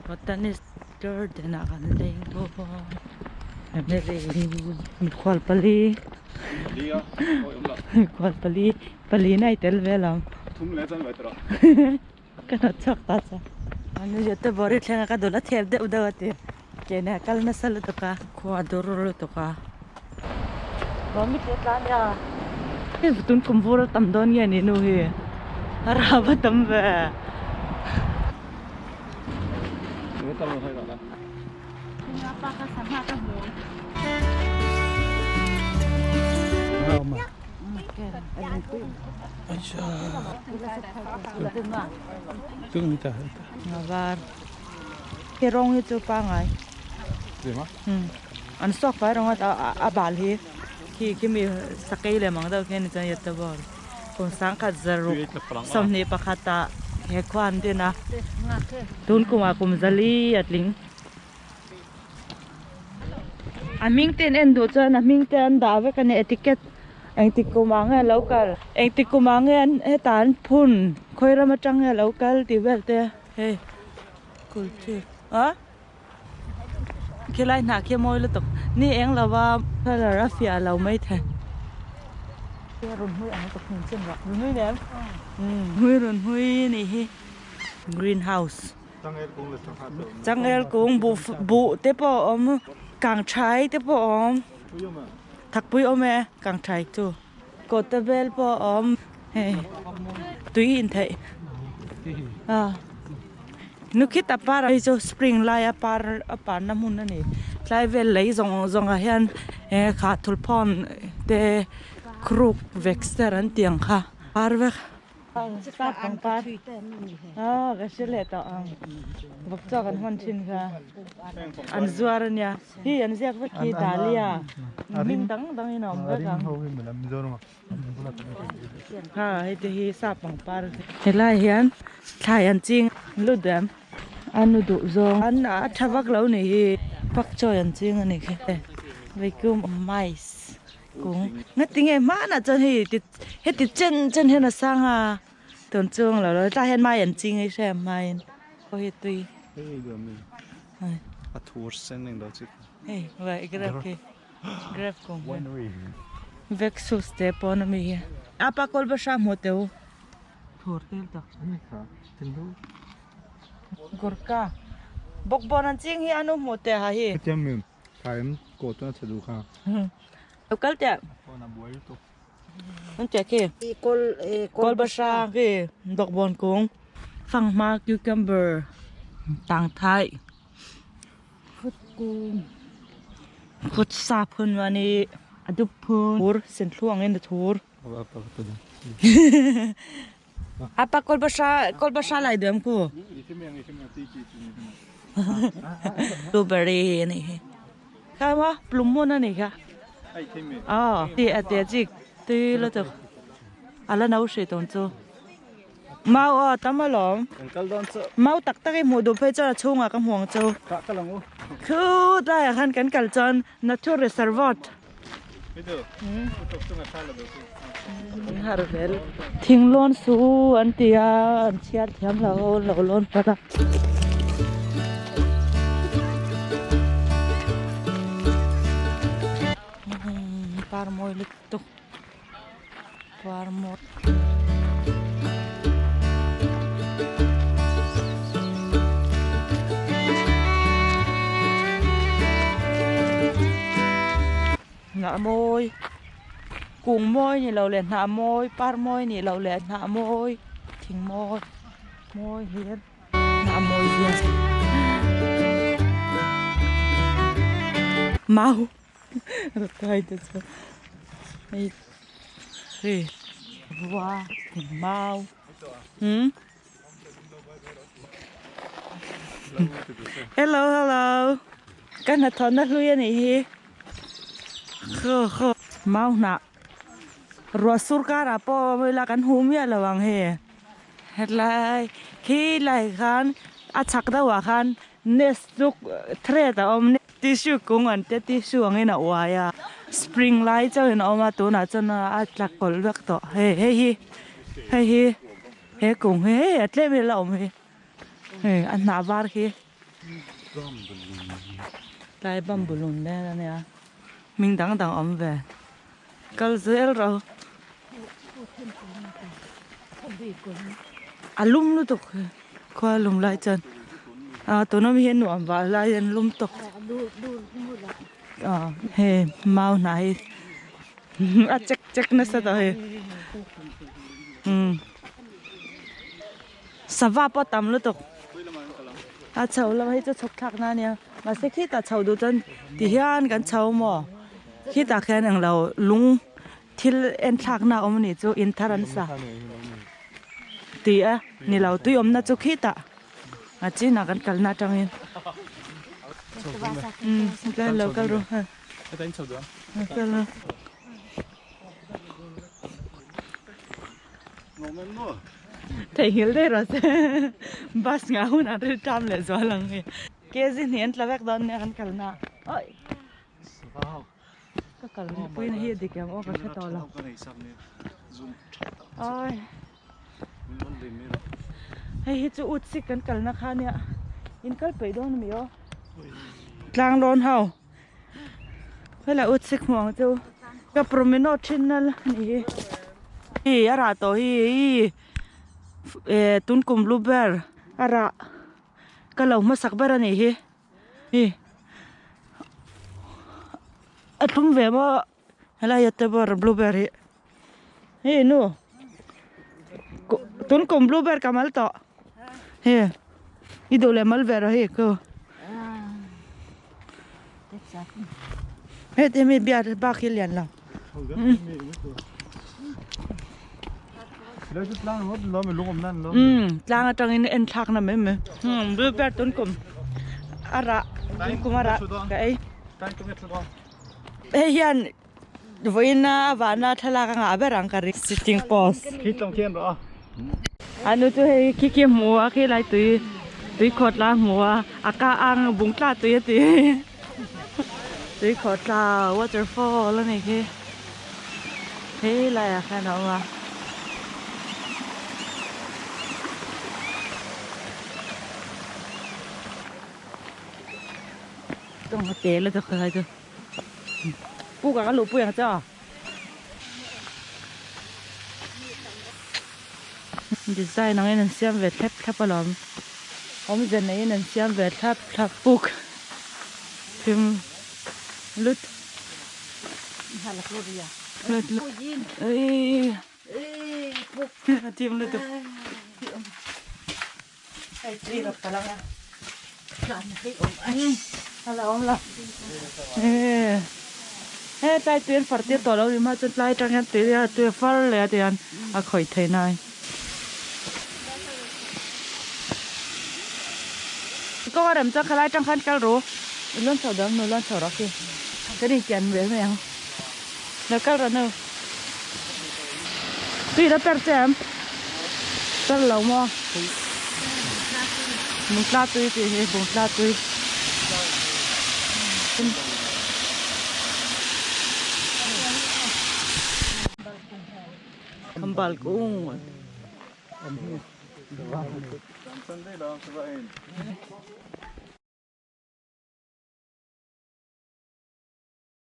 Botanist garden ah kan leng dawn mikhual pali mikhual pali pali na i tel ve lo ka hnawt chhuak ta che an zet te bawr hi thleng a ka dul a thep deuh deuh a ti ke nen a kal nasa lutuk a khua a dur lutuk a tun kum vur a tam dawn nge ni nu hi a rau a tam ve. He rawng hi chu pangai an suak fai rawng a a bal hi khi khi mi sakei lem ang deuh khian chuan yattabawr kum sangkhat zaruk 21 ah he khua an din a tun kumah kum zali a tling. A hming te an en duh chuan a hming te an dah vek a ni etiquette engtik kum ah nge a lo kal engtik kum ah nge an hetah an phun khawi ram atang nge a lo kal tih vel te hei kulhchhip ah khilai hnah khi a mawi lutuk ni eng lo va colour a fiah lo maithei rawn hmui ang lutuk hmun chin rawh rawn hmui nem hmui rawn hmui anih hi greenhouse. Changel kung buh buh te pawh a awm kang thai te pawh a awm thakpui awm e kang thai chu kawta vel pawh a awm hei tui in theih a nu khita par hei chu spring laia par a parna hmun a ni tlai vel lei zawng zawng ah hian he kha thulphawn te kruk vek ser an tih ang kha par vek. Sap pangpar aw ka hre leh tawh ang vawk chaw kan hman thin kha an zuar a nia hi an ziak vek hi dahlia hming dang dang in a awm vek ang ha hei te hi sap pangpar helai hian thlai an ching lut em a nu duh zawng an a tha vak lo ni hi pak chawi an ching a ni khi vacuum mice. Kung ngati nge hmanah chuan hei ti heti chen chen hian a sang a tun chung lo lo tlai hian mai an ching a i hre hmain pawh hi tui a thur sen eng lo chi hei vai grape khi grape kung hi vek sus te pawn ami hi apa kawl ba hram haw teu thur tel tak gurka bawkbawn an ching hi anu hmuh teh ha hi. Thaim kawh chuan a chhe duh kha. Lo kal teh. Phone a buai lutuk. An teh khi. Kawl kawl bahra khi bawkbawn kung fanghma cucumber tang thai khut kung khut sa phun mani a dup phun thur senthlu ang in a thur. Apa kawl bahra kawl bahra lai duam ku. Blueberry a nih hi. Kha maw plum hmun a nih kha. Aw ti a te chi tui lutuk. A la no hrih tawng chu. Mau aw tam alawm. Mau tak tak i hmuh duh phei chuan a chhungah ka hmu ang chu. Khu tlaiah khan kan kal chuan Nature Reservoir. Thing lawn su an ti a an chhiar thiam lo lo lawn pat a. Par mawi lutuk par mawi. Hnah mawi kung mawi ni lo leh hnah mawi par mawi ni lo leh hnah mawi thing mawi mawi hlir hnah mawi hian mau rawtai te chu hei hei rua thing mau umm hello hello ka hnathawhna hlui a nih hi khaw khaw mau hnah ruah sur karah pawh awm ila kan huh miah lo ang hei hetlai khilai khan a chhak deuhah khan nest chu thread a awm tissue kung an tia tissue angin a uai a spring lai chauhin a awm a tunah chuan a tla kawlh vek tawh hei hei hi hei hi he kung hi hei a tlem hi a la awm hi hei a hnah var khi. Tlai bambulun vel a nia hming dang dang awm ve kal zel ro a lum lutuk khua lum lai chuan a tuna mi hi a nuam vah lai an lum tawk a hei mau hnah hi a chek chek nasa tawh hei umm. Sava pawh tam lutuk a chho lam hei chu chhawk thlak na ania mahse khitah chho duh chuan ti hian kan chho maw khitah khian englo lung thil en thlak na a awm anih chu in thar an sa tih a ni lo tui awmna chu khitah a chinah kan kalna atangin umm tlai lo kal ru kal ru. Theihnghilh daih rawh se bus nghah hunah ril ṭam leh zual ang hi. Kg hnih an tla vek dawn nia kan kalna ah oi ka kal puina hi a dik em aw ka hre tawh lo oi hei hi chu ut sik kan kalna kha nia in kal peih dawn ami aw tlang lawn ho. Helai ut sik hmuh ang chu ka promenade thin na la ni hi hi a rah tawh hi hi eh tun kum lu ber a rah ka lo hmasak ber a nih hi hi a thlum ve maw helai a te ber blueberry hi hei nu tun kum blueberry ka mal tawh he i duh leh mal ve rawh hei ku heti mi biar bak hi lian lo tlang atangin en thlak na mai mai blueberry tun kum a rah tun kum a rah ka ei hei hian Vawiin a vahna thlalak a ngah ber ang ka ring sitting post. Khi tlawng khi an rawh a. A nu chu hei khi khi hmu a khi lai tui tui khawt la hmu a a ka ang bung tla tui a ti tui khawt tla waterfall a ni khi hei laiah khan a awm a. Tawng a tel a chu khalai chu. Puk ah ka luhpui ang che aw. Design ang in an siam ve thlep thlep alawm. Awmze neiin an siam ve thlap thlap puk thim lut. Lut lut. Thim lutuk. Hei tui rap ka lang a. A la awm lo. He tlai tui an far tir tawh lo ni hma chuan tlai atang hian tui a tui a far leh a tihian a khawih thei nai. Kawng a rem chuan khalai atang khan kal ru. Luan chho dang nu luan chho rawh khi. Kan inkian ve mai ang. Lo kal rawh nu. Tui la per che em? Per lo maw? Bung tla tui tih hi bung tla tui. Bal kung.